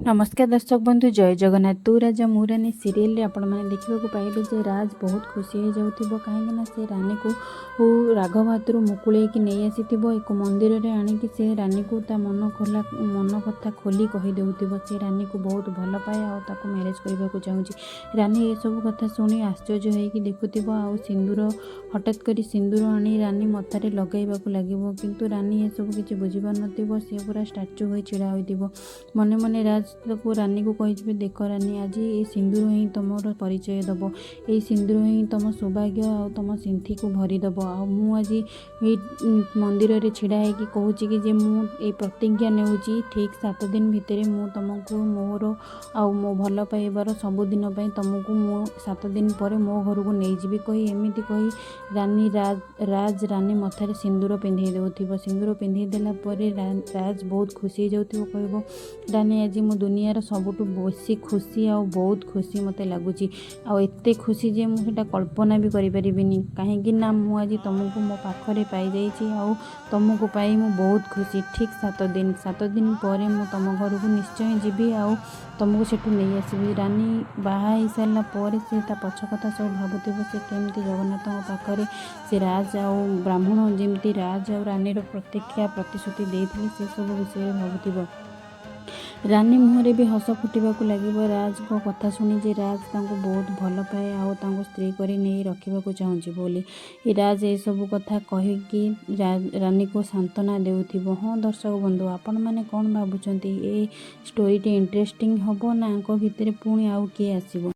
ନମସ୍କାର ଦର୍ଶକ ବନ୍ଧୁ, ଜୟ ଜଗନ୍ନାଥ। ତୁ ରାଜା ମୁଁ ରାନୀ ସିରିଏଲରେ ଆପଣମାନେ ଦେଖିବାକୁ ପାଇବେ ଯେ ରାଜ ବହୁତ ଖୁସି ହେଇଯାଉଥିବ, କାହିଁକିନା ସେ ରାନୀକୁ ରାଘବ ହାତରୁ ମୁକୁଳେଇକି ନେଇ ଆସିଥିବ। ଏକ ମନ୍ଦିରରେ ଆଣିକି ସେ ରାନୀକୁ ତା ମନ ଖୋଲା ମନ କଥା ଖୋଲି କହିଦେଉଥିବ। ସେ ରାନୀକୁ ବହୁତ ଭଲ ପାଏ ଆଉ ତାକୁ ମ୍ୟାରେଜ୍ କରିବାକୁ ଚାହୁଁଛି। ରାନୀ ଏସବୁ କଥା ଶୁଣି ଆଶ୍ଚର୍ଯ୍ୟ ହେଇକି ଦେଖୁଥିବ ଆଉ ସିନ୍ଦୁର, ହଠାତ୍ କରି ସିନ୍ଦୁର ଆଣି ରାନୀ ମଥାରେ ଲଗାଇବାକୁ ଲାଗିବ। କିନ୍ତୁ ରାନୀ ଏସବୁ କିଛି ବୁଝିପାରୁନଥିବ। ସେ ପୁରା ଷ୍ଟାଚୁ ହୋଇ ଛିଡ଼ା ହୋଇଥିବ। ମନେ ମନେ ରାଜ ତାକୁ, ରାନୀକୁ କହିଯିବେ, "ଦେଖ ରାନୀ, ଆଜି ଏଇ ସିନ୍ଦୁର ହିଁ ତୁମର ପରିଚୟ ଦେବ। ଏଇ ସିନ୍ଦୁର ହିଁ ତୁମ ସୌଭାଗ୍ୟ ଆଉ ତୁମ ସିନ୍ଥିକୁ ଭରିଦେବ। ଆଉ ମୁଁ ଆଜି ଏଇ ମନ୍ଦିରରେ ଛିଡ଼ା ହେଇକି କହୁଛି କି ଯେ ମୁଁ ଏଇ ପ୍ରତିଜ୍ଞା ନେଉଛି, ଠିକ୍ 7 ଦିନ ଭିତରେ ମୁଁ ତୁମକୁ ମୋର ଆଉ ମୋ ଭଲ ପାଇବାର ସବୁଦିନ ପାଇଁ ତୁମକୁ ମୁଁ 7 ଦିନ ପରେ ମୋ ଘରକୁ ନେଇଯିବି" କହି, ଏମିତି କହି ରାନୀ ରାଜ ରାଜ ରାନୀ ମଥାରେ ସିନ୍ଦୁର ପିନ୍ଧେଇ ଦେଉଥିବ। ସିନ୍ଦୁର ପିନ୍ଧେଇ ଦେଲା ପରେ ରାଜ ବହୁତ ଖୁସି ହେଇଯାଉଥିବ। କହିବ, "ରାନୀ, ଆଜି ମୁଁ ଦୁନିଆର ସବୁଠୁ ବେଶୀ ଖୁସି ଆଉ ବହୁତ ଖୁସି ମୋତେ ଲାଗୁଛି। ଆଉ ଏତେ ଖୁସି ଯେ ମୁଁ ସେଇଟା କଳ୍ପନା ବି କରିପାରିବିନି, କାହିଁକି ନା ମୁଁ ଆଜି ତୁମକୁ ମୋ ପାଖରେ ପାଇଯାଇଛି ଆଉ ତୁମକୁ ପାଇ ମୁଁ ବହୁତ ଖୁସି। ଠିକ୍ 7 ଦିନ, 7 ଦିନ ପରେ ମୁଁ ତୁମ ଘରକୁ ନିଶ୍ଚୟ ଯିବି ଆଉ ତୁମକୁ ସେଠୁ ନେଇ ଆସିବି।" ରାନୀ ବାହା ହେଇସାରିଲା ପରେ ସେ ତା ପଛ କଥା ସବୁ ଭାବୁଥିବ। ସେ କେମିତି ଜଗନ୍ନାଥଙ୍କ ପାଖରେ ସେ ରାଜ ଆଉ ବ୍ରାହ୍ମଣ ଯେମିତି ରାଜ ଆଉ ରାନୀର ପ୍ରତିଜ୍ଞା, ପ୍ରତିଶ୍ରୁତି ଦେଇଥିଲେ, ସେସବୁ ବିଷୟରେ ଭାବୁଥିବ। ରାନୀ ମୁହଁରେ ବି ହସ ଫୁଟିବାକୁ ଲାଗିବ ରାଜଙ୍କ କଥା ଶୁଣି ଯେ ରାଜ ତାଙ୍କୁ ବହୁତ ଭଲ ପାଏ ଆଉ ତାଙ୍କୁ ସ୍ତ୍ରୀ କରି ନେଇ ରଖିବାକୁ ଚାହୁଁଛି ବୋଲି। ରାଜ ଏସବୁ କଥା କହିକି ରାନୀକୁ ସାନ୍ତ୍ୱନା ଦେଉଥିବ। ହଁ ଦର୍ଶକ ବନ୍ଧୁ, ଆପଣମାନେ କ'ଣ ଭାବୁଛନ୍ତି? ଏ ଷ୍ଟୋରିଟି ଇଣ୍ଟରେଷ୍ଟିଂ ହେବ ନା ୟାଙ୍କ ଭିତରେ ପୁଣି ଆଉ କିଏ ଆସିବ?